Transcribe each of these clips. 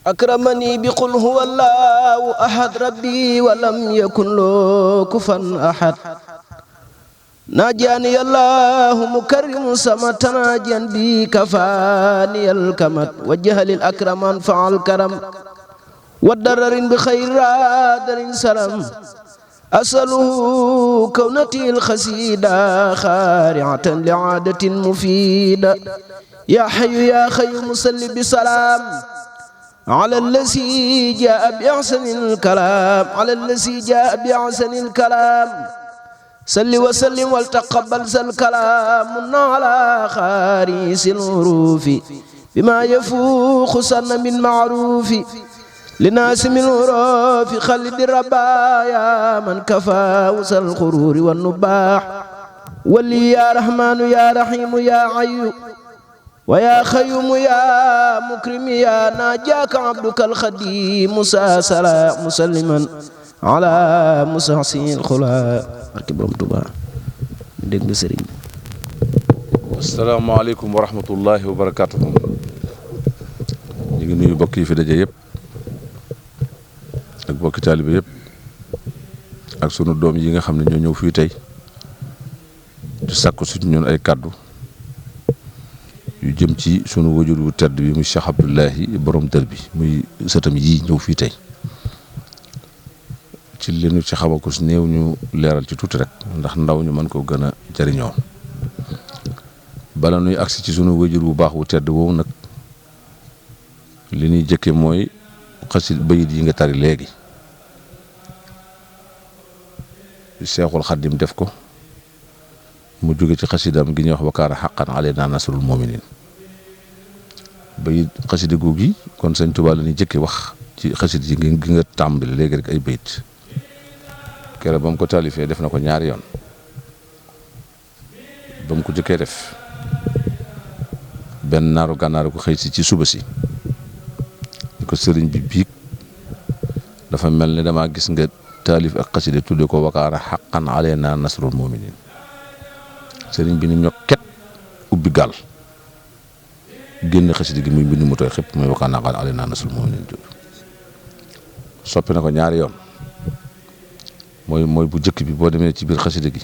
أكرمني بقل هو الله أحد ربي ولم يكن له كفوا أحد ناجاني الله مكرم سما تناجيا بي كفاني الكمد وجه للأكرم أنفع الكرم والضرر بخير رادر سلام أسأله كونتي الخسيدة خارعة لعادة مفيدة يا حي يا خيوم صل بسلام على الذي جاء بأحسن الكلام على الذي جاء بأحسن الكلام صل وسلم والتقبل الكلام على خاريس الحروف بما يفوق سن من معروف لناس من الحروف خلد الربايا من كفى وسل الغرور والنباح ولي يا رحمن يا رحيم يا عيو ويا خيوم يا مكرم يا ناجاك عبدك الخديم مساسلا مسلما على مسحسين الخلا barke borom Tuubaa dégg nga sëriñ. asalaamaaleykum wa rahmatullahi wa barakaatuhu. ñu ngi nuyu mbokk yi fi daje yëpp ak mbokki taalibe yëpp ak sunu doom yi nga xam ne ñoo ñëw fii tey di sàkku suñu ñun ay kàddu yu jëm ci sunu wajur wu tedd bi muy Cheikh Abdoulahi borom dër bi muy sëtam yii ñëw fii tey ci li ñu ci xamal ko si néew ñu leeral ci tuuti rek ndax ndaw ñu mën ko gën a jariñoo bala nuy agsi ci sunu wajur bu baax wu tedd woowu nag li ñuy jëkke mooy xasit bayit yi nga tari léegi Seexul Xaddim def ko mu jóge ci xasidam gi ñuy wax wa kaana haqqan alaynaa nasrul mu'miniin bayit xasida googu kon Sëñ Tuubaa la ñuy jëkke wax ci xasit yi gi nga tàmbali léegi rek ay bayit keroog ba mu ko taalifee def na ko ñaari yoon ba mu ko jëkkee def benn naaru gànnaar ko xëy si ci suba si di ko sëriñ bi biig dafa mel ni damaa gis nga taalif ak xasida tudde ko wa kaana haqqan alaynaa nasrul mu'miniin sëriñ bi ni ñokket ubbi gaal génn xasida gi muy mbind mu tooy xëpp muy wa kaana haqqan alaynaa nasrul mu'miniin soppi na ko ñaari yoon mooy bu jëkk bi boo demee ci biir xasida gi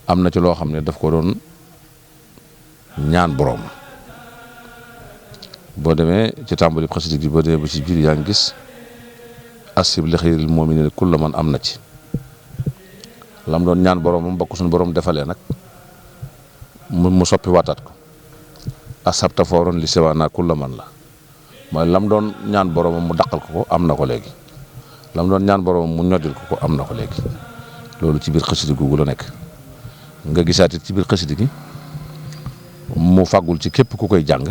am na ci loo xam ne daf ko doon ñaan boroom boo demee ci tàmbali xasida gi boo demee ba ci biir yaa ngi gis asib li xayril mu'miniin kulla man am na ci lam doon ñaan boroom moom bokk suñu boroom defalee nag mu soppi waataat ko asabta fawron li siwaana kulla man la mooy lam doon ñaan boroomam mu daqal ko am na ko léegi lam doon ñaan boroomam mu ñoddil ko am na ko léegi loolu ci biir xasida googu la nekk nga gisaat it ci biir xasida gi mu fàggul ci képp ku koy jàng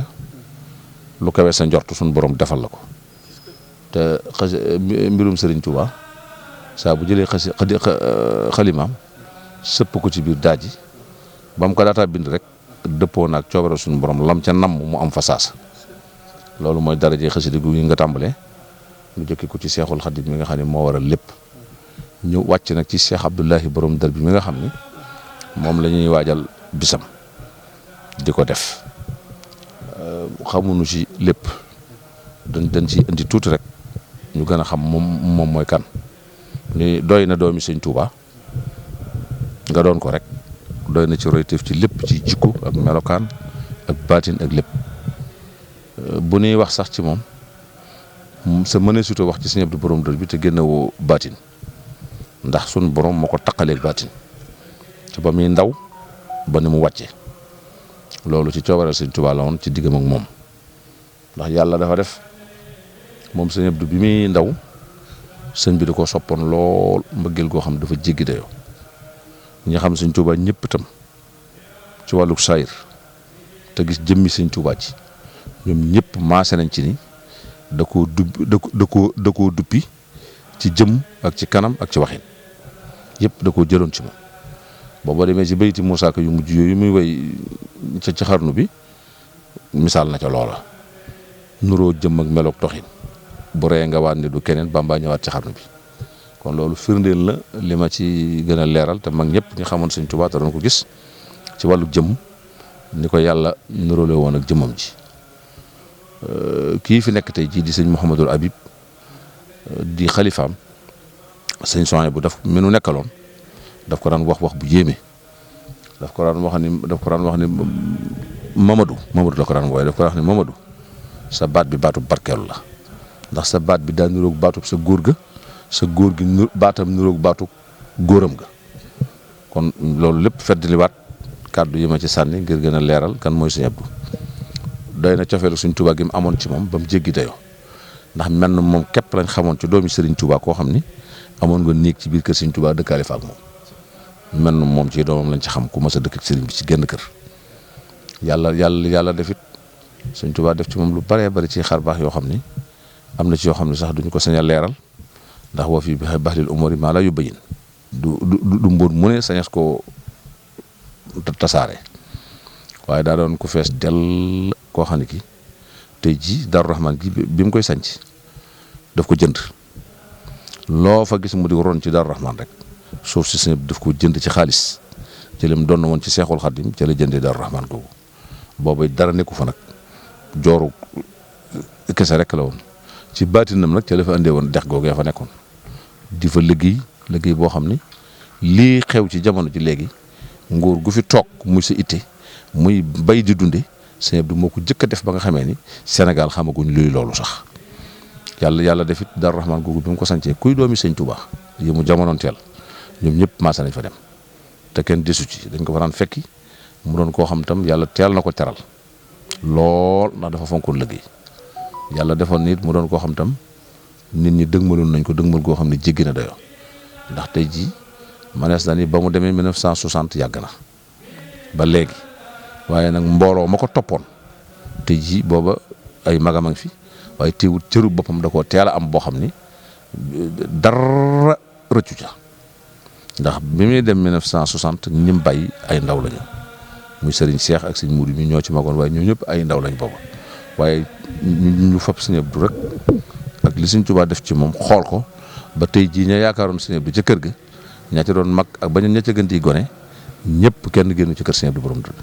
lu kawee sa njort suñu borom defal la ko te mbirum Sëriñ Tuubaa saa bu jëlee xalimaam sëpp ko ci biir daaj ji ba mu ko daataa bind rek dëppoo naag coobare suñu borom lam ca namm mu am fa saasa loolu mooy daraje xasida gu yi nga tàmbalee lu jëkki ko ci Seexul Xadiim mi nga xam ne moo waral lépp ñu wàcc nag ci Cheikh Abdoulahi borom dër bi mi nga xam ni moom la ñuy waajal bisam di ko def xamuñu ci lépp dañ ci indi tuuti rek ñu gën a xam moom mooy kan ni doy na doomi Sëñ Tuubaa nga doon ko rek doy na ci royteef ci lépp ci jikko ak melokaan ak baatin ak lépp bu ñuy wax sax ci moom sa mënee surtout wax ci Sëñ Abdu borom dër bi te génnewoo baatin ndax sun borom moo ko taqaleeg baatin te ba muy ndaw ba ni mu wàcce loolu ci coobareel Sëñ Tuubaa la woon ci diggam ak moom ndax yàlla dafa def moom Sëñ Abdu bi muy ndaw sëñ bi da ko soppoon lool mbëggeel goo xam dafa jéggi dayoo ñi xam Sëñ Tuubaa ñëpp itam ci wàllu saayir te gis jëmmi Sëñ Tuubaa ci ñoom ñëpp maase nañ ci ni da koo duppi ci jëm ak ci kanam ak ci waxin yëpp da koo jëloon ci moom booba demee ci bayti Moussa Ka yu mujj yooyu muy way ci xarnu bi misaal na ca loola nuroo jëm ak meloog toxin bu ree nga waat ni du keneen Bamba ñëwaat ci xarnu bi kon loolu firndeel la li ma ci gën a leeral te mag ñëpp ñi xamoon Sëñ Tuubaa te doon ko gis ci wàllu jëm ni ko yàlla nuróole woon ak jëmmam ji kii fi nekk tey jii di sëñ Mouhamadul Habib di xalifaam sëñ Sohaybu bu daf mi nu nekkaloon daf ko daan wax bu yéeme daf ko daan wax ni Mamadou la ko daan wooye daf ko daan wax ni Mamadou sa baat bi baatu barkeelu la ndax sa baat bi daa niroog baatu sa góor ga sa góor gi baatam niroog baatu góoram ga kon loolu lépp feddliwaat kàddu yi ma ci sànni ngir gën a leeral kan mooy sëñ Abdou doy na cofeelu Sëñ Tuubaa gi mu amoon ci moom ba mu jéggi dayoo ndax mel na moom képp lañ xamoon ci doomi Sëriñ Tuubaa koo xam ni amoon nga néeg ci biir kër Sëñ Tuubaa dëkkaale fa ak moom mel na moom ci doomam lañ ci xam ku mas a dëkk ak sëriñ bi ci genn kër yàlla defit Sëñ Tuubaa def ci moom lu baree bari ci xar baax yoo xam ni am na ci yoo xam ne sax duñu ko sañ a leeral ndax woo fii bi baxlil umuri maa la yóbbayin du mbóot mu ne sañas ko tasaare waaye daa doon ku fees dell koo xam ne ki tey ji Daaru Rahmaan gi bi mu koy sanc daf ko jënd loo fa gis mu di ron ci Daaru Rahmaan rek suuf si sëñ daf ko jënd ci xaalis jëlem doon na woon ci Seexul Xadim ca la jëndee Daaru Rahmaan googu boobu dara nekku fa nag jooru kese rek la woon ci baatinam nag ca la fa andee woon dex googu yaa fa nekkoon di fa liggéey boo xam ni lii xew ci jamono ji léegi nguur gu fi toog muy sa itte muy bay di dunde sëñ Abdou moo ko jëkk a def ba nga xamee ni Sénégal xamaguñ luy loolu sax yàlla def it Daaru Rahmaan googu bi mu ko sancee kuy doomi Sëñ Tuubaa yi mu jamonoon teel ñoom ñëpp maasa nañ fa dem te kenn desu ci dañ ko fa daan fekki mu doon koo xam tam yàlla teel na ko teral lool ndax dafa fonkoon liggéey yàlla defoon nit mu doon koo xam tam nit ñi dëgmaloon nañ ko dëgmal goo xam ne jéggi na dayoo ndax tey jii manees na ni ba mu demee 1960 yàgg na ba léegi waaye nag mbooloo ma ko toppoon tey jii booba ay magam a ngi fi waaye teewul cëru boppam da koo teel a am boo xam ni dara rëccu ca ndax bi muy dem 1960 ñim bàyyi ay ndaw lañu muy Serigne Cheikh ak Serigne Moudou mi ñoo ci magoon waaye ñoo ñëpp ay ndaw lañ booba waaye ñu fab Serigne Abdou rek ak li Serigne Touba def ci moom xool ko ba tey jii ña yaakaaroon Serigne Abdou ca kër ga ña ca doon mag ak bañ ña ca gën di gone ñëpp kenn génnu ci kër Serigne Abdou borom dund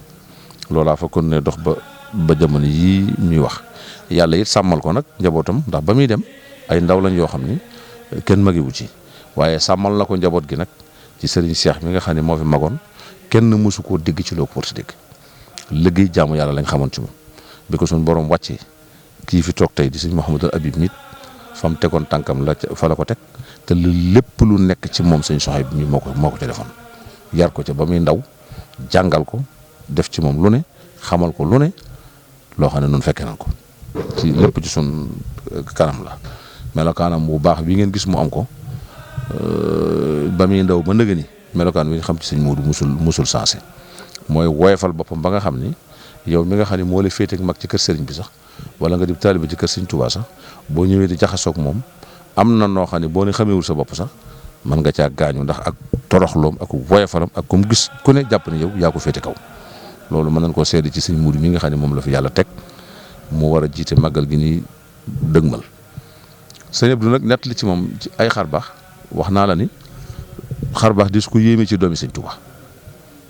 loolaa fa kon ne dox ba jamono yii ñuy wax yàlla it sàmmal ko nag njabootam ndax ba muy dem ay ndaw lañ yoo xam ni kenn magiwu ci waaye sàmmal na ko njaboot gi nag ci Serigne Cheikh mi nga xam ne moo fi magoon kenn mësu koo dégg ci loo ko war a dégg liggéey jaamu yàlla lañ xamoon ci moom bi ko suñ borom wàccee kii fi toog tey di sëñ Mouhamadul Habib nit fa mu tegoon tànkam la fa la ko teg te lépp lu nekk ci moom sëñ Sohaybu mi moo ko ca defoon yar ko ca ba muy ndaw jàngal ko def ci moom lu ne xamal ko lu ne loo xam ne noonu fekkee nañ ko ci lépp ci sun kanam la melokaanam bu baax bi ngeen gis mu am ko ba muy ndaw ba ndëgë ni melokaan bi nga xam ci sëñ Moodu musul sensé mooy woyofal boppam ba nga xam ni yow mi nga xam ne moo la féete ak mag ci kër sëriñ bi sax wala nga di taalibe ci kër sëriñ Tuubaa sax boo ñëwee di jaxasoog moom am na noo xam ne boo ne xamewul sa bopp sax mën nga caa gaañu ndax ak toroxloom ak woyofalam ak comme gis ku ne jàpp ne yow yaa ko féete kaw loolu mën nañ koo seede ci sëñ Moodu mi nga xam ne moom la fi yàlla teg mu war a jiite màggal gi ni dëgmal sëñ Abdou nag nett li ci moom ci ay xar baax wax naa la ni xar baax di su ko yéeme ci doomi sëñ Tuubaa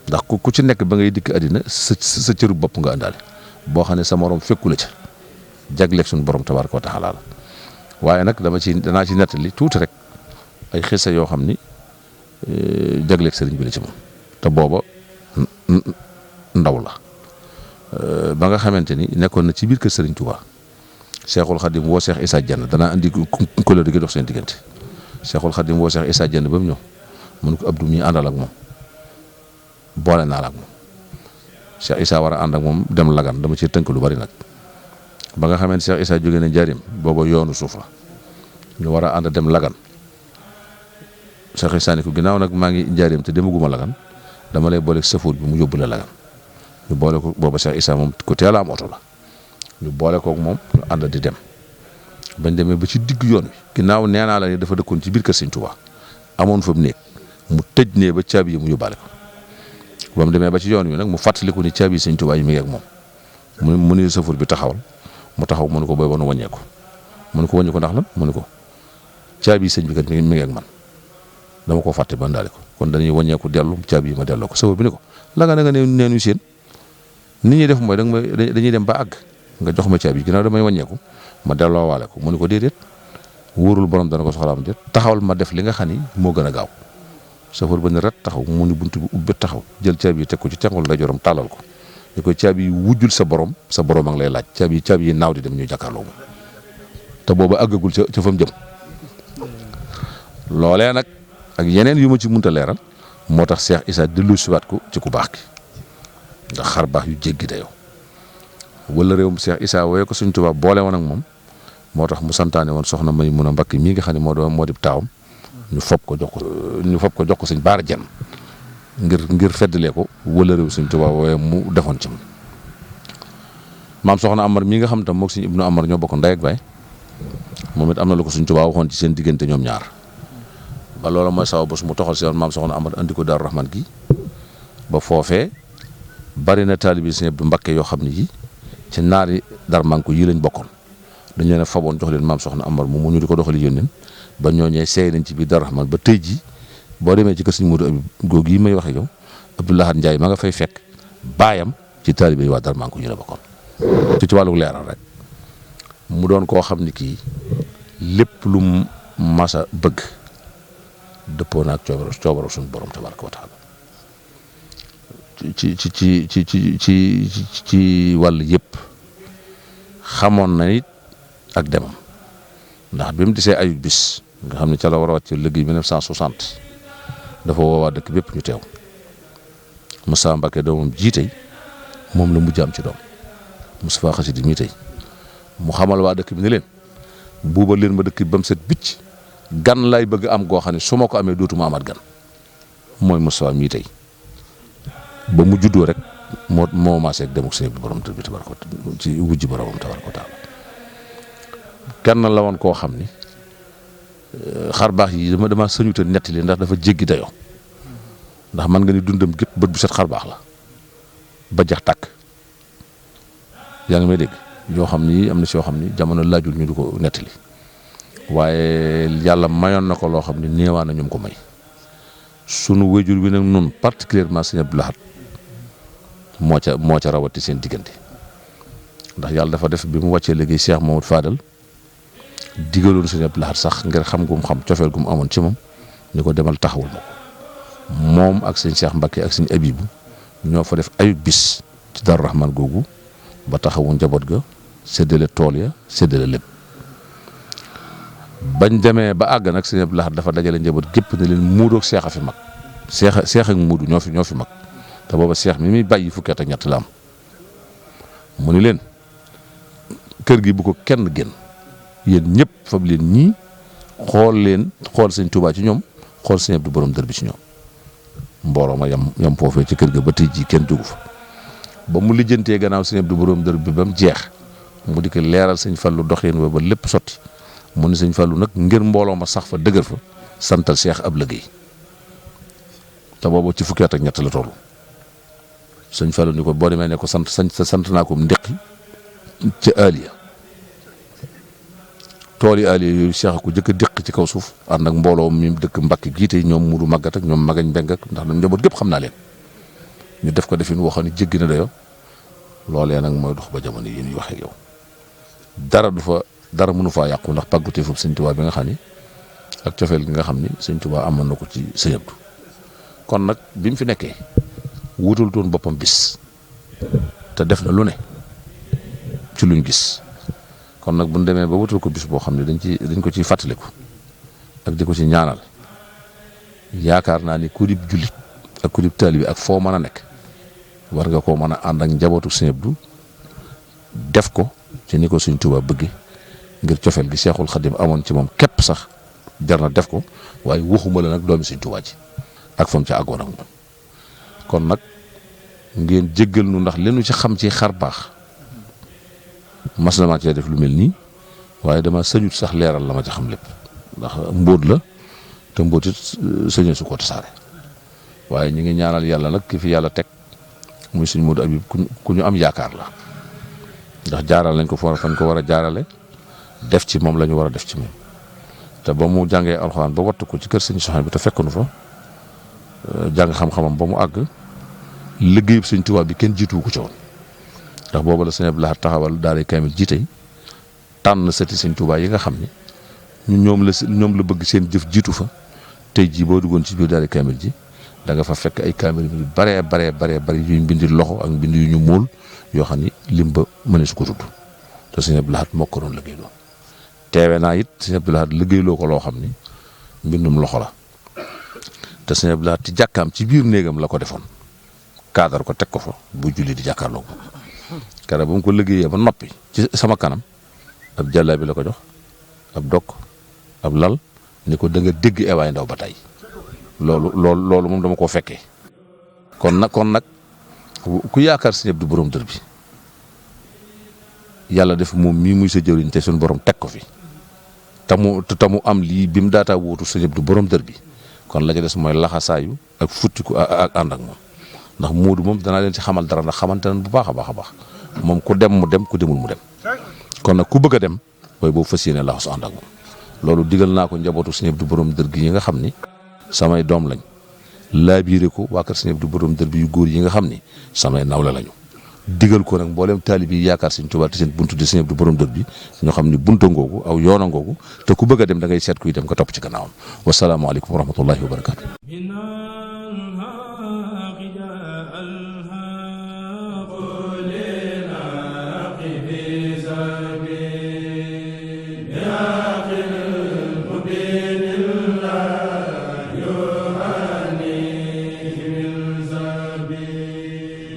ndax ku ci nekk ba ngay dikk àddina sa cëru bopp nga àndaale boo xam ne sa morom fekku la ca jagleeg suñu borom tabaaraka wa taala la waaye nag danaa ci nettali tuuti rek ay xisa yoo xam ni jagleeg sëriñ bi la ci moom te booba ndaw la ba nga xamante ni nekkoon na ci biir kër sëriñ Tuubaa Seexul Xadim woo Seex Isaa Jenn danaa andi couleur gi dox seen diggante Seexul Xadim woo Seex Isaa Jenn ba mu ñëw mun ko Abdou mi àndal ak moom boole naa la ak moom Cheikh Issa war a ànd ak moom dem Lagan dama ci tënk lu bari nag ba nga xamante Cheikh Issa jógee ne Njaaréem booba yoonu suuf la ñu war a ànd dem Lagan Cheikh Issa ni ko ginnaaw nag maa ngi Njaaréem te demaguma Lagan dama lay boole safoor bi mu yóbbu la Lagan ñu boole ko booba Cheikh Issa moom ku teel a am oto la ñu boole koog moom ñu ànd di dem bañ demee ba ci digg yoon wi ginnaaw nee naa la ni dafa dëkkoon ci biir kër Sëñ Tuubaa amoon fa mu néeg mu tëj nee ba caabi yi mu yóbbaale ko ba mu demee ba ci yoon wi nag mu fàttaliku ni caabi sëñ Tuubaa yi mi ngi ak moom mu ni sëfur bi taxawal mu taxaw mu ne ko booy ba nu wàññeeku mu ne ko wàññi ko ndax lan mu ne ko caabi sëñ bi kat mi ngi ak man dama koo fàtte ba ndaale ko kon dañuy wàññeeku dellu caabi yi ma delloo ko sëfur bi ni ko la nga ne neenu seen nit ñi def mooy dañuy dem ba àgg nga jox ma caabi ginnaaw damay wàññeeku ma delloo waale ko mu ne ko déedéet wóorul borom dana ko soxlaam déet taxawal ma def li nga xam ni moo gën a gaaw safar ba ne ret taxaw mu ni buntu bi ubbi taxaw jël caabi yi teg ko ci tengul ndeyjooram tàllal ko ni ko caabi yi wujjul sa borom a ngi lay laaj caabi yi naaw di dem ñuy jàkkaarloo moom te booba àggagul ca fa mu jëm loolee nag ak yeneen yu ma ci munta leeral moo tax Cheikh Issa dellu siwaat ko ci ku baax ki ndax xar baax yu jéggi dayoo wala réewum Cheikh Issa wooye ko Sëñ Tuubaa boole woon ak moom moo tax mu santaane woon soxna Maymuna Mbakke mii nga xam ne moo di taawam ñu fob ko jox ko sëñ Baara Jenn ngir feddalee ko wala réew Sëñ Tuubaa wooye mu defoon ci maam soxna Amar mii nga xam tam moog sëñ Ibnu Amar ñoo bokk ndey ak baay moom it am na lu ko Sëñ Tuubaa waxoon ci seen diggante ñoom ñaar ba loolu mooy saw bés mu toxal si woon maam soxna Amar andi ko Daaru Rahman gi ba foofee bari na taalibi Sëñ Abdu Mbakke yoo xam ne yi ci naari Darmanko yii lañ bokkoon dañ leen a faboon jox leen maam soxna Amar mu ñu di ko doxali yónneen ba ñooñee seey nañ ci biir Daaru Rahman ba tey jii boo demee ci kër Sëñ Moodu Abib googu yi may waxe yow Abdou Lahad Ndiaye ma nga fay fekk baayam ci taalibe yi waa Darmanko yi la bokkoon ci wàllu leeral rek mu doon koo xam ni kii lépp lu masa bëgg dëppoo na ak coobaro suñu borom tabaraka wa taala ci wàll yëpp xamoon na it ak demam ndax bi mu disee ayub bis nga xam ne ca la war a wàcc liggéey 1960 dafa woowaa dëkk bépp ñu teew Moussa Mbacké doomam jiitey moom la mujj am ci doom Moustapha Xasidi mii tey mu xamal waa dëkk bi ne leen buubal leen ma dëkk bi ba mu set bicc gan laay bëgg am goo xam ne su ma ko amee dootuma amaat gan mooy Moustapha mii tey ba mu juddoo rek moo maasee ak dem ak sëñ bi borom bi tabaraka ci wujji boromam tabaraka taala kenn la woon koo xam ni xar baax yi dama sëñuta nettali ndax dafa jéggi dayoo ndax man nga ni dundam gépp bët bu set xar baax la ba jax tàkk yaa ngi may dégg yoo xam ni am na si yoo xam ni jamono laajul ñu du ko nettali waaye yàlla mayoon na ko loo xam ni néewaa na ñoom ko may sunu wéjur bi nag nun particulièrement sëñ Abdou Lahad moo ca rawati seen diggante ndax yàlla dafa def bi mu wàccee léegi Cheikh Mamadou Fadal digaloon sëñ Abdou Lahad sax ngir xam gum xam cofeel gum amoon ci moom ni ko demal taxawul ma ko moom ak sëñ Cheikh Mbacké ak sëñ Abibu ñoo fa def ayub bis ci Daaru Rahman googu ba taxawu njaboot ga séddale tool ya séddale lépp bañ demee ba àgg nag sëñ Abdou Lahad dafa dajale njaboot gépp ne leen muudoog seex a fi mag seex ak muudu ñoo fi mag te booba seex mi muy bàyyi fukki at ak ñett la am mu ni leen kër gi bu ko kenn génn yéen ñëpp fab leen ñii xool sëñ Tuubaa ci ñoom xool sëñ Abdou borom dër bi ci ñoom mbooloo ma yam foofee ci kër ga ba tey jii kenn jógu fa ba mu lijjantee gannaaw sëñ Abdou borom dër bi ba mu jeex mu di ko leeral sëñ Fallu doxeen ba lépp sotti mu ni sëñ Fallu nag ngir mbooloo ma sax fa dëgër fa santal seex ab liggéey te boobu ci fukki at ak ñett la toll sëñ Fallu ni ko boo demee ne ko sant naa ko ndeqi ca Aliya tool yi Aliya yooyu seex ko jëkk a déq ci kaw suuf ànd ak mbooloo mi dëkk Mbàkke giite ñoom Mudu Màggat ak ñoom Magañ Mbeng ak ndax nag njaboot gépp xam naa leen ñu def ko defin woo xam ne jéggi na dayo loolee nag mooy dox ba jamono yi ñuy waxee yow dara mënu faa yàqu ndax pàggutee foofu sëñ Tuubaa bi nga xam ni ak cofeel gi nga xam ni sëñ Tuubaa amoon na ko ci sëñ Abdu kon nag bi mu fi nekkee wutal toon boppam bis te def na lu ne ci luñ gis kon nag bu ñu demee ba wutal ko bis boo xam ne dañ ko ciy fàttaliku ak di ko ci ñaanal yaakaar naa ni ku dib jullit ak ku dib taalibe ak foo mën a nekk war nga koo mën a ànd ak njabootu sëñ Abdu def ko ci ni ko sëñ Tuubaa bëgge ngir cofeel gi Seexul Xadim amoon ci moom képp sax jar na def ko waaye waxuma la nag doomi sëñ Tuubaa ji ak fam ca àggoon ak moom kon nag ngeen jéggal nu ndax leenu ci xam ci xar baax mas na maa cee def lu mel nii waaye dama sëñut sax leeral la ma ci xam lépp ndax mbóot la te mbóot it sëñee su ko tasaare waaye ñu ngi ñaanal yàlla nag ki fi yàlla teg muy sëñ Modou Habib ku ñu am yaakaar la ndax jaaral nañ ko fañ ko war a jaarale def ci moom la ñu war a def ci moom te ba mu jàngee alxuraan ba wattu ko ci kër sëñ Soxna bi te fekk nu fa jàng xam-xamam ba mu àgg liggéeyub sëñ Tuubaa bi kenn jiituwu ko ci woon ndax booba la sëñ Abdou Lahad taxawal daara kaamil jiite tànn sëti sëñ Tuubaa yi nga xam ni ñoom la bëgg seen jëf jiitu fa tey jii boo duggoon ci biir daara kaamil ji da nga fa fekk ay kaamil yu bare yuñ bindi loxo ak mbind yu ñu móol yoo xam ni lim ba mënees ko tudd te sëñ Abdou Lahad moo ko doon liggéeyloo teewe naa it sëñ Abdou Lahad liggéeyloo ko loo xam ni mbindum loxo la te sëñ Abdou Lahad ci jàkkaam ci biir néegam la ko defoon kaadar ko teg ko fa bu julli di jàkkaarloo ko kara ba mu ko liggéeyee ba noppi ci sama kanam ab jàllaa bi la ko jox ab dokk ab lal ni ko da nga dégg ewaay ndaw ba tey loolu moom dama koo fekkee kon nag ku yaakaar sëñ Abdou borom dër bi yàlla def moom mii muy sa jëriñ te suñu borom teg ko fi te mu am lii bi mu daataa wóotu sëñ Abdou borom dër bi kon la ca des mooy laxasaayu ak futtiku ak ànd ak moom ndax Moodu moom danaa leen ci xamal dara ndax xamante nañ bu baax a baax moom ku dem mu dem ku demul mu dem kon nag ku bëgg a dem booy boobu fas yéene laxasu ànd ak moom loolu digal naa ko njabootu sëñ Abdou borom dër gi yi nga xam ni samay doom lañ laabiire ko waa kër sëñ Abdou borom dër bi yu góor yi nga xam ni samay nawle lañu digal ko nag mboolem taalib yi yaakaar sëñ Tuubaa te seen buntu di sëñ Abdou borom dër bi ñoo xam ni bunta ngoogu aw yoona ngoogu te ku bëgg a dem da ngay seet kuy dem nga topp ci gannaawam wasalaamaaleykum wa rahmatullahi wa barakaatu.